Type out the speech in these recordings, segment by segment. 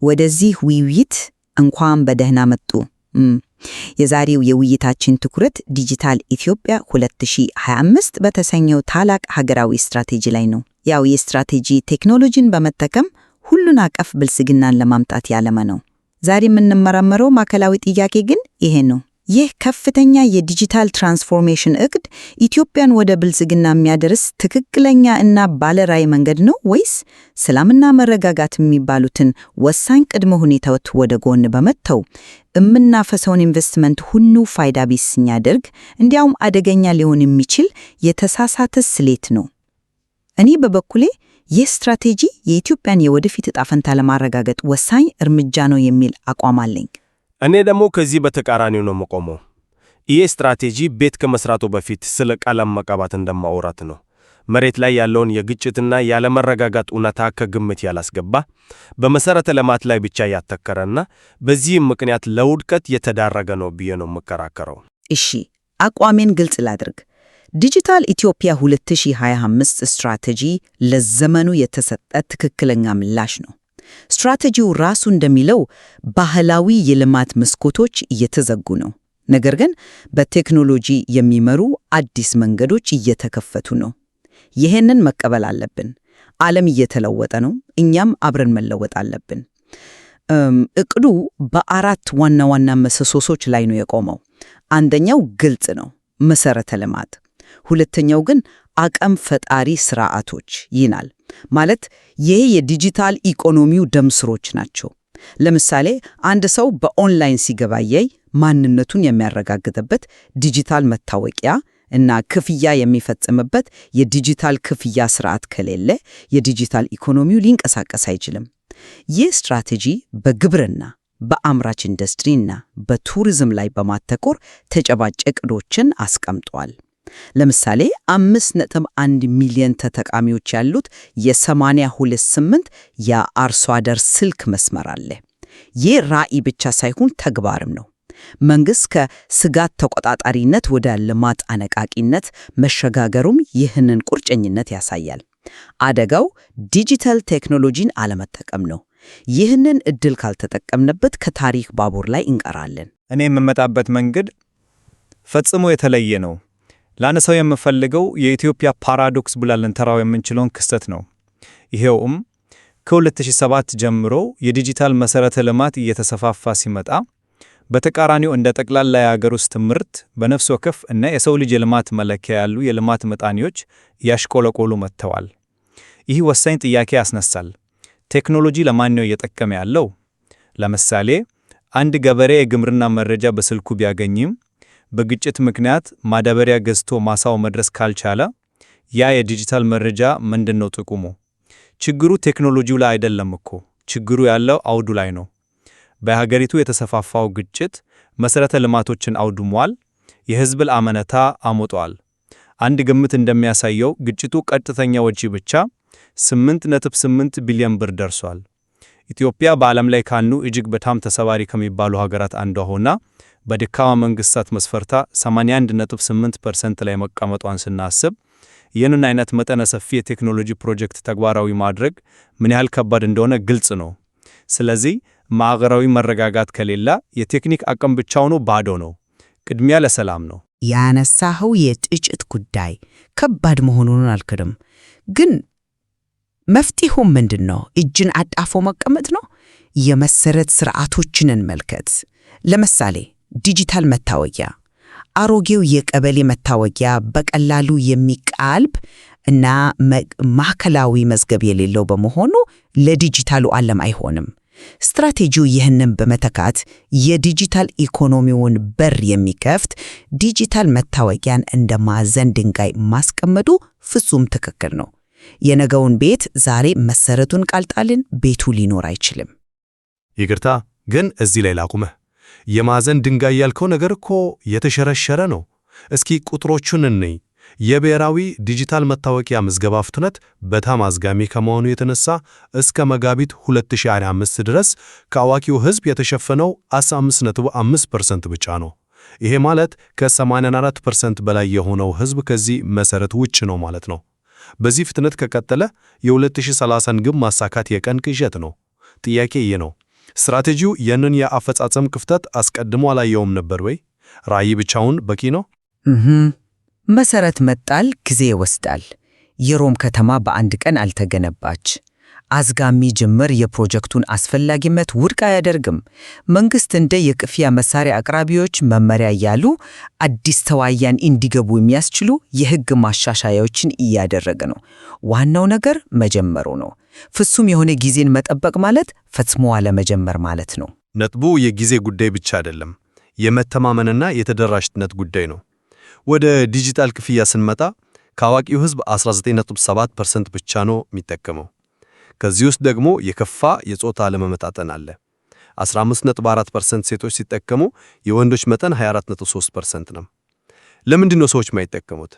ወደዚህ ውይይት እንኳን በደህና መጡ። የዛሬው የውይይታችን ትኩረት ዲጂታል ኢትዮጵያ 2025 በተሰኘው ታላቅ ሀገራዊ ስትራቴጂ ላይ ነው። ያው የስትራቴጂ ቴክኖሎጂን በመጠቀም ሁሉን አቀፍ ብልጽግናን ለማምጣት ያለመ ነው። ዛሬ የምንመራመረው ማዕከላዊ ጥያቄ ግን ይሄ ነው። ይህ ከፍተኛ የዲጂታል transformation እቅድ ኢትዮጵያን ወደ ብልጽግና የሚያደርስ ትክክለኛ እና ባለራዕይ መንገድ ነው ወይስ ሰላምና መረጋጋት የሚባሉትን ወሳኝ ቅድመ ሁኔታዎች ወደ ጎን በመተው የምናፈሰውን ኢንቨስትመንት ሁሉ ፋይዳ ቢስ የሚያደርግ፣ እንዲያውም አደገኛ ሊሆን የሚችል የተሳሳተ ስሌት ነው? እኔ በበኩሌ ይህ ስትራቴጂ የኢትዮጵያን የወደፊት ዕጣ ፈንታ ለማረጋገጥ ወሳኝ እርምጃ ነው የሚል አቋም አለኝ። እኔ ደግሞ ከዚህ በተቃራኒው ነው የምቆመው። ይህ ስትራቴጂ ቤት ከመስራቱ በፊት ስለ ቀለም መቀባት እንደማውራት ነው። መሬት ላይ ያለውን የግጭትና ያለመረጋጋት እውነታ ከግምት ያላስገባ፣ በመሠረተ ልማት ላይ ብቻ ያተኮረና በዚህም ምክንያት ለውድቀት የተዳረገ ነው ብዬ ነው የምከራከረው። እሺ፣ አቋሜን ግልጽ ላድርግ። ዲጂታል ኢትዮጵያ 2025 ስትራቴጂ ለዘመኑ የተሰጠ ትክክለኛ ምላሽ ነው። ስትራቴጂው ራሱ እንደሚለው ባህላዊ የልማት መስኮቶች እየተዘጉ ነው። ነገር ግን በቴክኖሎጂ የሚመሩ አዲስ መንገዶች እየተከፈቱ ነው። ይህንን መቀበል አለብን። ዓለም እየተለወጠ ነው፣ እኛም አብረን መለወጥ አለብን። እቅዱ በአራት ዋና ዋና ምሰሶዎች ላይ ነው የቆመው። አንደኛው ግልጽ ነው፣ መሰረተ ልማት። ሁለተኛው ግን አቅም ፈጣሪ ስርዓቶች ይላል። ማለት ይሄ የዲጂታል ኢኮኖሚው ደም ስሮች ናቸው። ለምሳሌ አንድ ሰው በኦንላይን ሲገበያይ ማንነቱን የሚያረጋግጥበት ዲጂታል መታወቂያ እና ክፍያ የሚፈጽምበት የዲጂታል ክፍያ ስርዓት ከሌለ የዲጂታል ኢኮኖሚው ሊንቀሳቀስ አይችልም። ይህ ስትራቴጂ በግብርና፣ በአምራች ኢንዱስትሪና በቱሪዝም ላይ በማተኮር ተጨባጭ እቅዶችን አስቀምጧል። ለምሳሌ 5.1 ሚሊዮን ተጠቃሚዎች ያሉት የ8028 የአርሶ አደር ስልክ መስመር አለ። ይህ ራዕይ ብቻ ሳይሆን ተግባርም ነው። መንግሥት ከስጋት ተቆጣጣሪነት ወደ ልማት አነቃቂነት መሸጋገሩም ይህንን ቁርጠኝነት ያሳያል። አደጋው ዲጂታል ቴክኖሎጂን አለመጠቀም ነው። ይህንን እድል ካልተጠቀምንበት ከታሪክ ባቡር ላይ እንቀራለን። እኔ የምመጣበት መንገድ ፈጽሞ የተለየ ነው። ላነሳው የምፈልገው የኢትዮጵያ paradox ብለን ልንጠራው የምንችለውን ክስተት ነው። ይሄውም ከ2007 ጀምሮ የዲጂታል መሠረተ ልማት እየተስፋፋ ሲመጣ፣ በተቃራኒው እንደ ጠቅላላ የአገር ውስጥ ምርት በነፍስ ወከፍ እና የሰው ልጅ የልማት መለኪያ ያሉ የልማት ምጣኔዎች እያሽቆለቆሉ መጥተዋል። ይህ ወሳኝ ጥያቄ ያስነሳል። ቴክኖሎጂ ለማን ነው እየጠቀመ ያለው? ለምሳሌ አንድ ገበሬ የግብርና መረጃ በስልኩ ቢያገኝም በግጭት ምክንያት ማዳበሪያ ገዝቶ ማሳው መድረስ ካልቻለ ያ የዲጂታል መረጃ ምንድን ነው ጥቅሙ? ችግሩ ቴክኖሎጂው ላይ አይደለም እኮ፣ ችግሩ ያለው አውዱ ላይ ነው። በሀገሪቱ የተስፋፋው ግጭት መሠረተ ልማቶችን አውድሟል፣ የሕዝብን አመኔታ አሟጧል። አንድ ግምት እንደሚያሳየው ግጭቱ ቀጥተኛ ወጪ ብቻ 8.8 ቢሊዮን ብር ደርሷል። ኢትዮጵያ በዓለም ላይ ካሉ እጅግ በጣም ተሰባሪ ከሚባሉ ሀገራት አንዷ ሆና በደካማ መንግስታት መስፈርታ 81.8% ላይ መቀመጧን ስናስብ፣ ይህንን አይነት መጠነ ሰፊ የቴክኖሎጂ ፕሮጀክት ተግባራዊ ማድረግ ምን ያህል ከባድ እንደሆነ ግልጽ ነው። ስለዚህ ማህበራዊ መረጋጋት ከሌለ የቴክኒክ አቅም ብቻውን ባዶ ነው። ቅድሚያ ለሰላም ነው። ያነሳኸው የግጭት ጉዳይ ከባድ መሆኑን አልክድም። ግን መፍትሄው ምንድን ነው? እጅን አጣፎ መቀመጥ ነው? የመሰረት ስርዓቶችን እንመልከት። ለምሳሌ ዲጂታል መታወቂያ። አሮጌው የቀበሌ መታወቂያ በቀላሉ የሚቀልብ እና ማዕከላዊ መዝገብ የሌለው በመሆኑ ለዲጂታሉ ዓለም አይሆንም። ስትራቴጂው ይህንን በመተካት የዲጂታል ኢኮኖሚውን በር የሚከፍት ዲጂታል መታወቂያን እንደ ማዕዘን ድንጋይ ማስቀመጡ ፍጹም ትክክል ነው። የነገውን ቤት ዛሬ መሰረቱን ካልጣልን ቤቱ ሊኖር አይችልም። ይቅርታ፣ ግን እዚህ ላይ ላቁምህ። የማዕዘን ድንጋይ ያልከው ነገር እኮ የተሸረሸረ ነው። እስኪ ቁጥሮቹን እንይ። የብሔራዊ ዲጂታል መታወቂያ ምዝገባ ፍጥነት በጣም አዝጋሚ ከመሆኑ የተነሳ እስከ መጋቢት 2025 ድረስ ከአዋቂው ሕዝብ የተሸፈነው 15.5% ብቻ ነው። ይሄ ማለት ከ84% በላይ የሆነው ሕዝብ ከዚህ መሰረት ውጭ ነው ማለት ነው። በዚህ ፍጥነት ከቀጠለ የ2030ን ግብ ማሳካት የቀን ቅዠት ነው። ጥያቄ ይህ ነው። ስትራቴጂው ይህንን የአፈጻጸም ክፍተት አስቀድሞ አላየውም ነበር ወይ? ራዕይ ብቻውን በቂ ነው? እህ መሰረት መጣል ጊዜ ይወስዳል። የሮም ከተማ በአንድ ቀን አልተገነባች። አዝጋሚ ጅምር የፕሮጀክቱን አስፈላጊነት ውድቅ አያደርግም። መንግሥት እንደ የክፍያ መሳሪያ አቅራቢዎች መመሪያ ያሉ አዲስ ተዋያን እንዲገቡ የሚያስችሉ የሕግ ማሻሻያዎችን እያደረገ ነው። ዋናው ነገር መጀመሩ ነው። ፍጹም የሆነ ጊዜን መጠበቅ ማለት ፈጽሞ አለመጀመር ማለት ነው። ነጥቡ የጊዜ ጉዳይ ብቻ አይደለም፣ የመተማመንና የተደራሽነት ጉዳይ ነው። ወደ ዲጂታል ክፍያ ስንመጣ ከአዋቂው ሕዝብ 19.7% ብቻ ነው የሚጠቀመው። ከዚህ ውስጥ ደግሞ የከፋ የጾታ አለመመጣጠን አለ። 15.4% ሴቶች ሲጠቀሙ የወንዶች መጠን 24.3% ነው። ለምንድን ነው ሰዎች የማይጠቀሙት?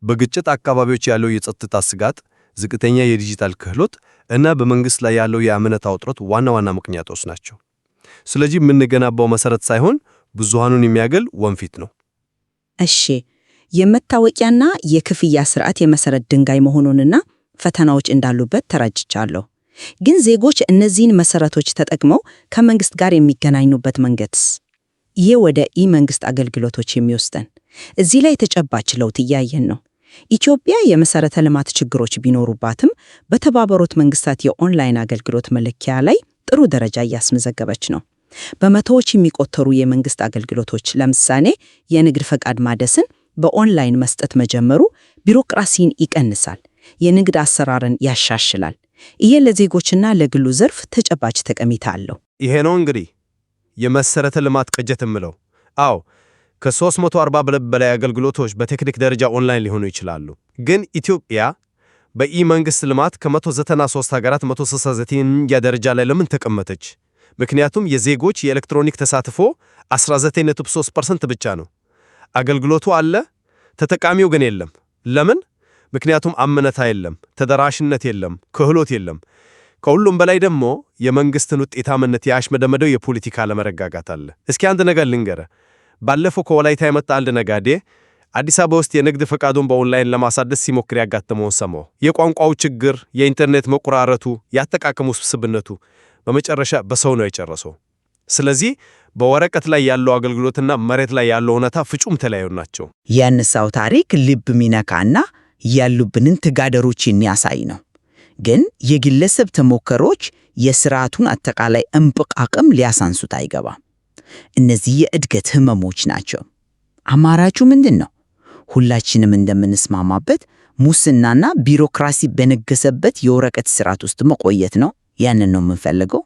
በግጭት አካባቢዎች ያለው የጸጥታ ስጋት፣ ዝቅተኛ የዲጂታል ክህሎት እና በመንግስት ላይ ያለው የእምነት ውጥረት ዋና ዋና ምክንያቶች ናቸው። ስለዚህ የምንገነባው መሰረት ሳይሆን ብዙሃኑን የሚያገል ወንፊት ነው። እሺ፣ የመታወቂያና የክፍያ ስርዓት የመሰረት ድንጋይ መሆኑንና ፈተናዎች እንዳሉበት ተረድቻለሁ። ግን ዜጎች እነዚህን መሰረቶች ተጠቅመው ከመንግስት ጋር የሚገናኙበት መንገድስ? ይህ ወደ ኢ-መንግስት አገልግሎቶች የሚወስደን እዚህ ላይ ተጨባጭ ለውጥ እያየን ነው። ኢትዮጵያ የመሰረተ ልማት ችግሮች ቢኖሩባትም በተባበሩት መንግስታት የኦንላይን አገልግሎት መለኪያ ላይ ጥሩ ደረጃ እያስመዘገበች ነው። በመቶዎች የሚቆጠሩ የመንግስት አገልግሎቶች ለምሳሌ የንግድ ፈቃድ ማደስን በኦንላይን መስጠት መጀመሩ ቢሮክራሲን ይቀንሳል፣ የንግድ አሰራርን ያሻሽላል። ይሄ ለዜጎችና ለግሉ ዘርፍ ተጨባጭ ጠቀሜታ አለው። ይሄ ነው እንግዲህ የመሰረተ ልማት ቅጀት የምለው። አዎ፣ ከ340 በላይ አገልግሎቶች በቴክኒክ ደረጃ ኦንላይን ሊሆኑ ይችላሉ። ግን ኢትዮጵያ በኢ-መንግስት ልማት ከ193 ሀገራት 169ኛ ደረጃ ላይ ለምን ተቀመጠች? ምክንያቱም የዜጎች የኤሌክትሮኒክ ተሳትፎ 19.3% ብቻ ነው። አገልግሎቱ አለ፣ ተጠቃሚው ግን የለም። ለምን? ምክንያቱም አመኔታ የለም፣ ተደራሽነት የለም፣ ክህሎት የለም። ከሁሉም በላይ ደግሞ የመንግስትን ውጤታማነት ያሽመደመደው የፖለቲካ አለመረጋጋት አለ። እስኪ አንድ ነገር ልንገርህ። ባለፈው ከወላይታ የመጣ አንድ ነጋዴ አዲስ አበባ ውስጥ የንግድ ፈቃዱን በኦንላይን ለማሳደስ ሲሞክር ያጋጠመውን ሰማሁ። የቋንቋው ችግር፣ የኢንተርኔት መቆራረጡ፣ የአጠቃቀሙ ውስብስብነቱ፣ በመጨረሻ በሰው ነው የጨረሰው። ስለዚህ በወረቀት ላይ ያለው አገልግሎትና መሬት ላይ ያለው እውነታ ፍጹም የተለያዩ ናቸው። ያነሳው ታሪክ ልብ ሚነካና ያሉብንን ተግዳሮቶች የሚያሳይ ነው። ግን የግለሰብ ተሞክሮዎች የስርዓቱን አጠቃላይ እምቅ አቅም ሊያሳንሱት አይገባም። እነዚህ የእድገት ህመሞች ናቸው። አማራጩ ምንድን ነው? ሁላችንም እንደምንስማማበት ሙስናና ቢሮክራሲ በነገሰበት የወረቀት ስርዓት ውስጥ መቆየት ነው። ያንን ነው የምንፈልገው።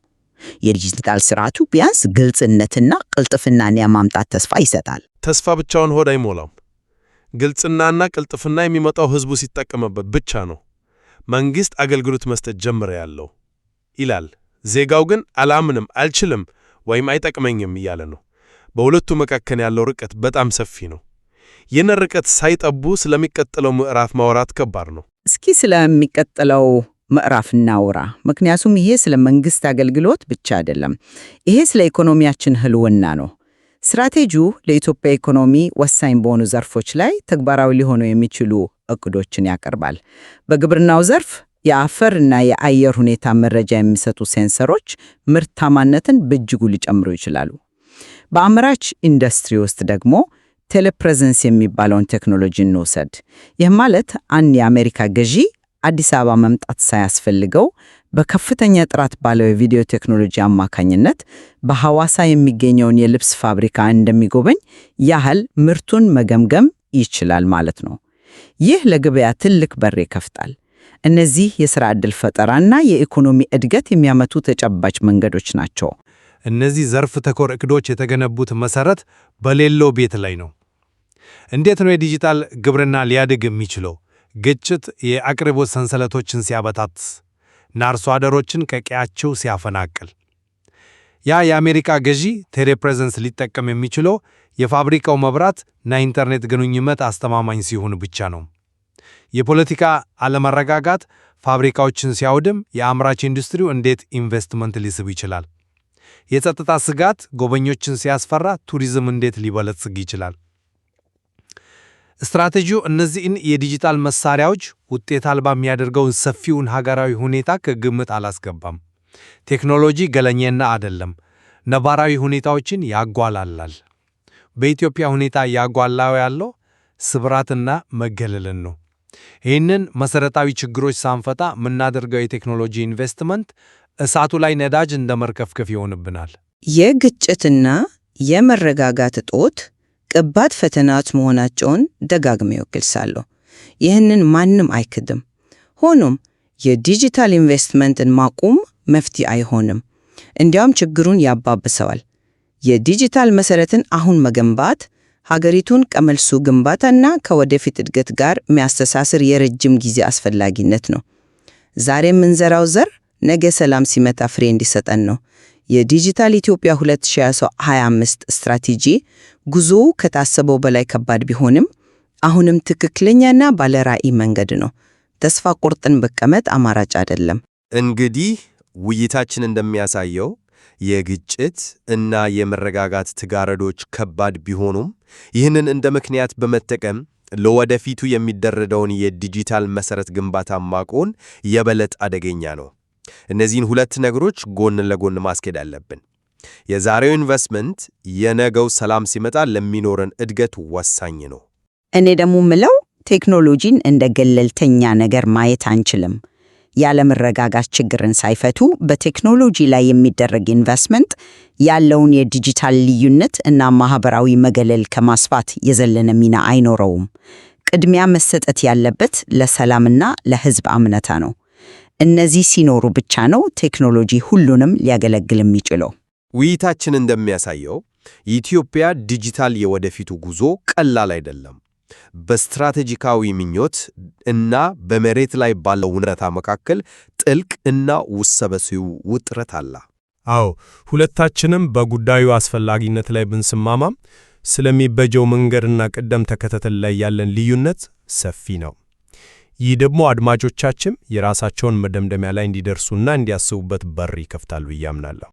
የዲጂታል ስርዓቱ ቢያንስ ግልጽነትና ቅልጥፍናን የማምጣት ተስፋ ይሰጣል። ተስፋ ብቻውን ሆድ አይሞላም። ግልጽናና ቅልጥፍና የሚመጣው ህዝቡ ሲጠቀምበት ብቻ ነው። መንግስት አገልግሎት መስጠት ጀምሬያለሁ ይላል። ዜጋው ግን አላምንም፣ አልችልም ወይም አይጠቅመኝም እያለ ነው። በሁለቱ መካከል ያለው ርቀት በጣም ሰፊ ነው። ይህንን ርቀት ሳይጠቡ ስለሚቀጥለው ምዕራፍ ማውራት ከባድ ነው። እስኪ ስለሚቀጥለው ምዕራፍ እናውራ። ምክንያቱም ይሄ ስለ መንግስት አገልግሎት ብቻ አይደለም። ይሄ ስለ ኢኮኖሚያችን ህልውና ነው። ስትራቴጂው ለኢትዮጵያ ኢኮኖሚ ወሳኝ በሆኑ ዘርፎች ላይ ተግባራዊ ሊሆኑ የሚችሉ እቅዶችን ያቀርባል። በግብርናው ዘርፍ የአፈር እና የአየር ሁኔታ መረጃ የሚሰጡ ሴንሰሮች ምርታማነትን በእጅጉ ሊጨምሩ ይችላሉ። በአምራች ኢንዱስትሪ ውስጥ ደግሞ telepresence የሚባለውን ቴክኖሎጂ እንውሰድ። ይህ ማለት አንድ የአሜሪካ ገዢ አዲስ አበባ መምጣት ሳያስፈልገው በከፍተኛ ጥራት ባለው የቪዲዮ ቴክኖሎጂ አማካኝነት በሐዋሳ የሚገኘውን የልብስ ፋብሪካ እንደሚጎበኝ ያህል ምርቱን መገምገም ይችላል ማለት ነው። ይህ ለገበያ ትልቅ በር ይከፍታል። እነዚህ የሥራ ዕድል ፈጠራና የኢኮኖሚ እድገት የሚያመጡ ተጨባጭ መንገዶች ናቸው። እነዚህ ዘርፍ ተኮር እቅዶች የተገነቡት መሰረት በሌለው ቤት ላይ ነው። እንዴት ነው የዲጂታል ግብርና ሊያድግ የሚችለው? ግጭት የአቅርቦት ሰንሰለቶችን ሲያበጣጥስ እና አርሶ አደሮችን ከቀያቸው ሲያፈናቅል። ያ የአሜሪካ ገዢ telepresence ሊጠቀም የሚችለው የፋብሪካው መብራት እና ኢንተርኔት ግንኙነት አስተማማኝ ሲሆን ብቻ ነው። የፖለቲካ አለመረጋጋት ፋብሪካዎችን ሲያወድም የአምራች ኢንዱስትሪው እንዴት ኢንቨስትመንት ሊስብ ይችላል? የጸጥታ ስጋት ጎብኚዎችን ሲያስፈራ ቱሪዝም እንዴት ሊበለጽግ ይችላል? ስትራቴጂው እነዚህን የዲጂታል መሳሪያዎች ውጤት አልባ የሚያደርገውን ሰፊውን ሀገራዊ ሁኔታ ከግምት አላስገባም። ቴክኖሎጂ ገለልተኛ አይደለም፣ ነባራዊ ሁኔታዎችን ያጎላል። በኢትዮጵያ ሁኔታ እያጎላው ያለው ስብራትና መገለልን ነው። ይህንን መሠረታዊ ችግሮች ሳንፈታ የምናደርገው የቴክኖሎጂ ኢንቨስትመንት እሳቱ ላይ ነዳጅ እንደ ማርከፍከፍ ይሆንብናል። የግጭትና የመረጋጋት እጦት ከባድ ፈተናዎች መሆናቸውን ደጋግሜ እገልጻለሁ። ይህንን ማንም አይክድም። ሆኖም የዲጂታል ኢንቨስትመንትን ማቆም መፍትሄ አይሆንም። እንዲያውም ችግሩን ያባብሰዋል። የዲጂታል መሰረትን አሁን መገንባት ሀገሪቱን ከመልሶ ግንባታና ከወደፊት እድገት ጋር የሚያስተሳስር የረጅም ጊዜ አስፈላጊነት ነው። ዛሬ የምንዘራው ዘር ነገ ሰላም ሲመጣ ፍሬ እንዲሰጠን ነው። የዲጂታል ኢትዮጵያ 2025 ስትራቴጂ ጉዞው ከታሰበው በላይ ከባድ ቢሆንም አሁንም ትክክለኛና ባለራዕይ መንገድ ነው። ተስፋ ቆርጠን መቀመጥ አማራጭ አይደለም። እንግዲህ ውይይታችን እንደሚያሳየው የግጭት እና የመረጋጋት ተጋረዶች ከባድ ቢሆኑም ይህንን እንደ ምክንያት በመጠቀም ለወደፊቱ የሚደረገውን የዲጂታል መሠረት ግንባታ ማቆም የበለጠ አደገኛ ነው። እነዚህን ሁለት ነገሮች ጎን ለጎን ማስኬድ አለብን። የዛሬው ኢንቨስትመንት የነገው ሰላም ሲመጣ ለሚኖረን እድገት ወሳኝ ነው። እኔ ደግሞ ምለው ቴክኖሎጂን እንደ ገለልተኛ ነገር ማየት አንችልም። ያለመረጋጋት ችግርን ሳይፈቱ በቴክኖሎጂ ላይ የሚደረግ ኢንቨስትመንት ያለውን የዲጂታል ልዩነት እና ማህበራዊ መገለል ከማስፋት የዘለለ ሚና አይኖረውም። ቅድሚያ መሰጠት ያለበት ለሰላምና ለሕዝብ አምነታ ነው። እነዚህ ሲኖሩ ብቻ ነው ቴክኖሎጂ ሁሉንም ሊያገለግል የሚችለው። ውይይታችን እንደሚያሳየው የኢትዮጵያ ዲጂታል የወደፊቱ ጉዞ ቀላል አይደለም። በስትራቴጂካዊ ምኞት እና በመሬት ላይ ባለው እውነታ መካከል ጥልቅ እና ውስብስብ ውጥረት አለ። አዎ፣ ሁለታችንም በጉዳዩ አስፈላጊነት ላይ ብንስማማም ስለሚበጀው መንገድና ቅደም ተከተል ላይ ያለን ልዩነት ሰፊ ነው። ይህ ደግሞ አድማጮቻችን የራሳቸውን መደምደሚያ ላይ እንዲደርሱና እንዲያስቡበት በር ይከፍታል ብዬ አምናለሁ።